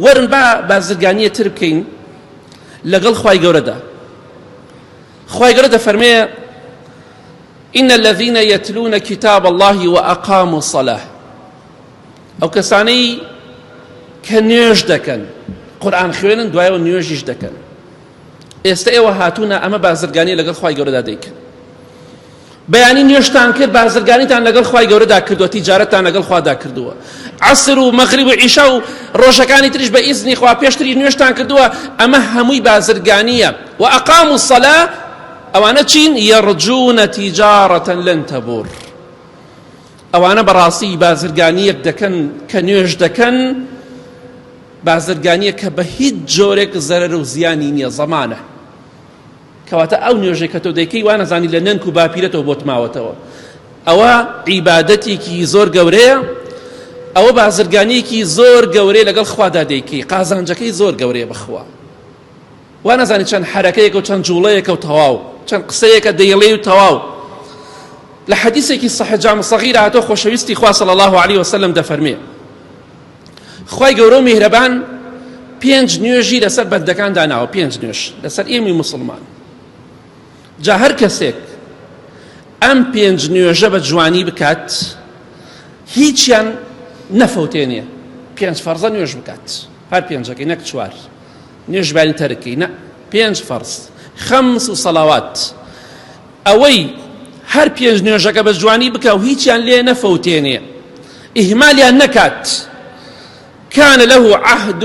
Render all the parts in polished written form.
وەرن با بازرگانیە تر بکەین لەگەڵ خوای گەورەدا. خوای گەورە دەفەرمێ إن الذين يتلون كتاب الله وأقاموا الصلاة ئەو کەسانەی کە نوێژ دەکەن قورآن خوێنن دوایەوە نوێژیش دەکەن ئێستا ئێوە هاتوونە ئەمە بازرگانی لەگەڵ خوای گەورەدا دەیکەن بەیانی نوێژتان کرد بازرگانیتان لەگەڵ خوای گەورەدا کردووە تیجارەتان لەگەڵ خوادا کردووە عەسر و مەغریب و عیشا و ڕۆژەکانی تریش بە ئیزنی خوا پێشتری نوێژتان کردووە ئەمە هەمووی بازرگانیە و ئەقام الصلاة ئەوانە چین یەڕجون تیجارەتە لن تەبور ئەوانە بەڕاستی بازرگانیەک دەکەن کە نوێژ دەکەن بازرگانیە کە بە هیچ جۆرێک زەرەر و زیانی نییە زەمانە کەواتە ئەو نوێژەی کە تۆ دەیکەی وا نەزانی لە نەنک و باپیرەتەوە بۆت ماوەتەوە ئەوە عیبادەتێکی زۆر گەورەیە ئەوە بازرگانیەکی زۆر گەورەیە لەگەڵ خوادا دەیکەی قازانجەکەی زۆر گەورەیە بەخوا وا نەزانی چەند حرەکەیەکە و چەند جوڵەیەکە و تەواو چەند قسەیەکە دەیڵێ و تەواو لە حەدیثێکی صحیح جامع صغیر هاتۆ خۆشەویستی خوا صلی الله علیه وسلم دەفەرمێ خوای گەورە و میهرەبان پێنج نوێژی لەسەر بەندەکان داناوە پێنج نوێژ لەسەر ئێمەی موسڵمان جا هەر کەسێک ئەم پێنج نوێژە بە جوانی بکات هیچیان نەفەوتێنێ پێنج فەرزە نوێژ بکات هەر پێنجەکەی نەک چوار نوێژ بانی تەرکی نە پێنج فەرز خەمس و سەلاوات ئەوەی هەر پێنج نوێژەکە بە جوانی بکا و هیچیان لێ نەفەوتێنێ ئیهمالیان نەکات کان له عهد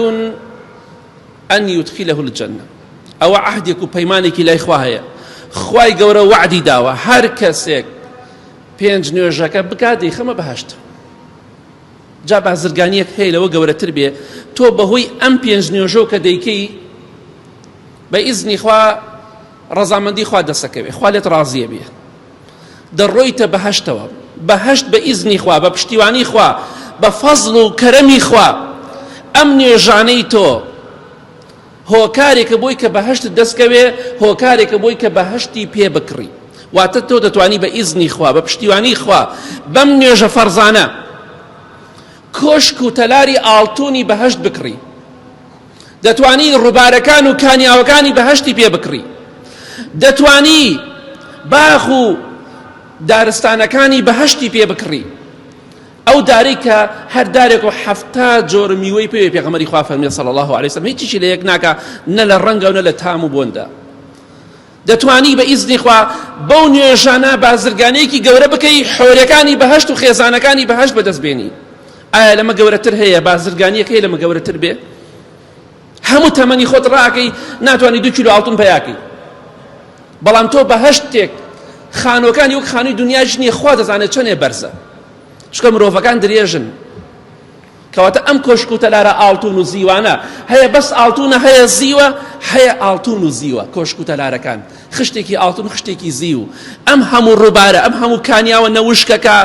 أن يدخله الجنة ئەوە عهدێک و پەیمانێکی لای خوا هەیە خوای گەورە وەعدی داوە هەر کەسێک پێنج نوێژەکە بکات دەیخەمە بەهەشت جا بازرگانیەک هەیە لەوە گەورەتر بێ تۆ بەهۆی ئەم پێنج نوێژەوە کە دەیکەی بە ئیزنی خوا ڕەزامەندی خوا دەسەکەوێ خوا لێت ڕازیە بێ دەڕۆیتە بەهەشتەوە بەهەشت بە ئیزنی خوا بە پشتیوانی خوا بە فەزڵ و کەرەمی خوا ئەم نوێژانەی تۆ هۆکارێکە بۆی کە بەهەشت دەستکەوێ هۆکارێکە بۆی کە بەهەشتی پێ بکڕی واتە تۆ دەتوانی بە ئیزنی خوا بە پشتیوانی خوا بەم نوێژە فەرزانە کۆشک و تەلاری ئاڵتونی بەهەشت بکڕی دەتوانی ڕووبارەکان و کانیاوەکانی بەهەشتی پێ بکڕی دەتوانی باخ و دارستانەکانی بەهەشتی پێ بکڕی ئەو دارەی کە هەر دارێک و حەفتا جۆر میوەی پێوێ پێغەمبەری خوا فەرمی صلی الله علیه وسلم هیچیشی لە یەک ناکا نە لە ڕەنگە و نە لە تام و بۆندا دەتوانی بە ئیزنی خوا بەو نوێژانە بازرگانیەکی گەورە بکەی حۆرەکانی بەهەشت و خێزانەکانی بەهەشت بەدەست بێنی ئایا لەمە گەورەتر هەیە بازرگانیەک هەیە لەمە گەورەتر بێ هەموو تەمەنی خۆت ڕاکەی ناتوانانی دو کیلۆ ئاڵتون پیاکەی بەڵام تۆ بەهەشتێک خانوەکانی وەک خانووی دنیاش نییە خوا دەزانێت چەندێ بەرزە چونکە مرۆڤەکان درێژن کەواتە ئەم کۆشک و تەلارە ئاڵتون و زیوانە هەیە بەس ئاڵتونە هەیە زیوە هەیە ئاڵتون و زیوە کۆشک و تەلارەکان خشتێکی ئاڵتون خشتێکی زیو ئەم هەموو ڕووبارە ئەم هەموو کانیاوە نە وشکەکە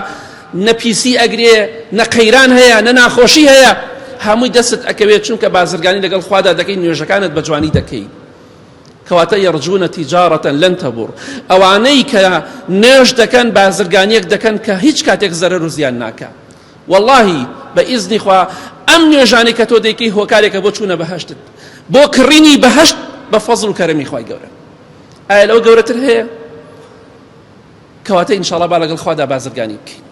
نە پیسی ئەگرێ نە قەیران هەیە نە ناخۆشی هەیە هەمووی دەستت ئەکەوێت چونکە بازرگانی لەگەڵ خوادا دەکەی نوێژەکانت بە جوانی دەکەی کەواتە یەرجونە تیجارەتەن لەن تەبور ئەوانەی کە نوێژ دەکەن بازرگانیەک دەکەن کە هیچ کاتێک زەرەر و زیان ناکە وەڵاهی بە ئیزنی خوا ئەم نوێژانەی کە تۆ دەیکەی هۆکارێکە بۆ چوونە بەهەشتت بۆ کڕینی بەهەشت بە فەزڵ و کەرەمی خوای گەورە ئایا لەوە گەورەتر هەیە کەواتە ئینشاڵڵا با لەگەڵ خوادا بازرگانی بکەین.